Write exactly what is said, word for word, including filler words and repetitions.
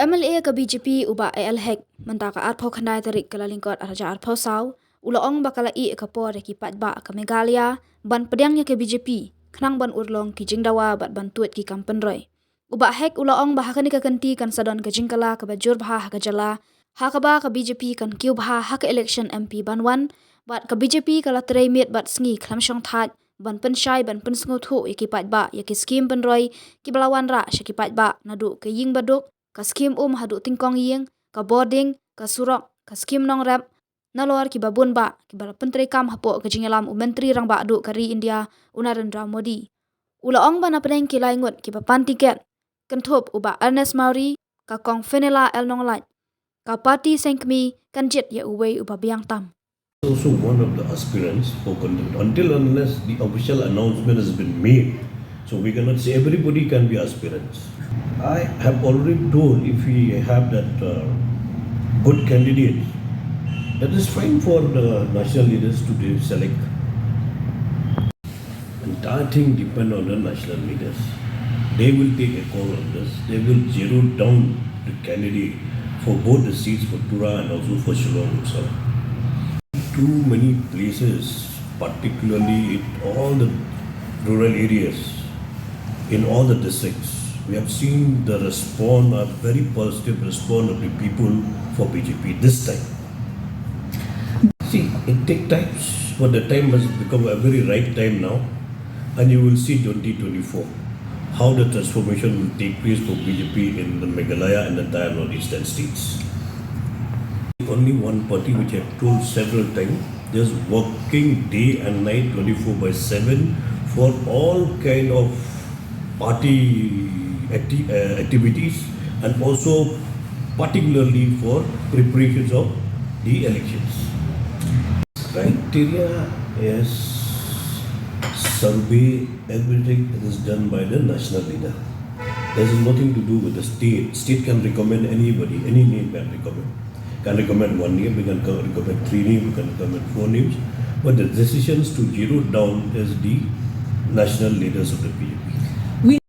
M L A ka B J P u Bah A L Hek, mynta ka arphew khyndai tarik Kyllalyngkot arhajar arphew saw, u la ong ba ka la ïeh ka por ïa ki paidbah ka Meghalaya ban pdiang ïa ka B J P khnang ban urlong ki jingdawa bad ban tuid ki kam pynroi. U Bah Hek u la ong ba ha kane ka kynti kan sa don ka jingkylla kaba jur bha ha ka jylla, ha kaba ka B J P kan kiew bha ha ka election M P ban wan, bad ka B J P ka la trei miet bad sngi khlem shong thait ban pynshai ban pynsngewthuh ïa ki paidbah ïa ki skim pynroi kiba la wanrah sha ki paidbah, naduh ka ïing baduk, ka skim um haduh tyngkong ïing, ka bording, ka surok, ka skim nongrep, nalor kiba bun bah kiba la pyntreikam hapoh ka jingïalam u Myntri Rangbah Duh ka ri India, u Narendra Modi. U la ong ba na pdeng ki lai ngut kiba pan tiket, kynthup u Bah Ernest Mawrie, ka Kong Fenella L Nonglait, ka party seng kmie kan jied ïa uwei uba biang tam. Also one of the aspirants for contest until unless the official announcement has been made. So we cannot say everybody can be aspirants. I have already told if we have that uh, good candidate, that is fine for the national leaders to de- select. Entire thing depend on the national leaders. They will take a call on this. They will zero down the candidate for both the seats for Tura and also for Shillong itself. Too many places, particularly in all the rural areas, in all the districts, we have seen the response, a very positive response of the people for B J P this time. See, it takes time, but the time has become a very right time now, and you will see twenty twenty-four how the transformation will take place for B J P in the Meghalaya and the entire northeastern states. Only one party which I have told several times, just working day and night twenty-four by seven for all kind of party acti- uh, activities and also particularly for preparations of the elections. Criteria is survey, everything that is done by the national leader. There is nothing to do with the state. State can recommend anybody, any name can recommend. Can recommend one name, we can co- recommend three names, we can recommend four names. But the decisions to zero down is the national leaders of the B J P.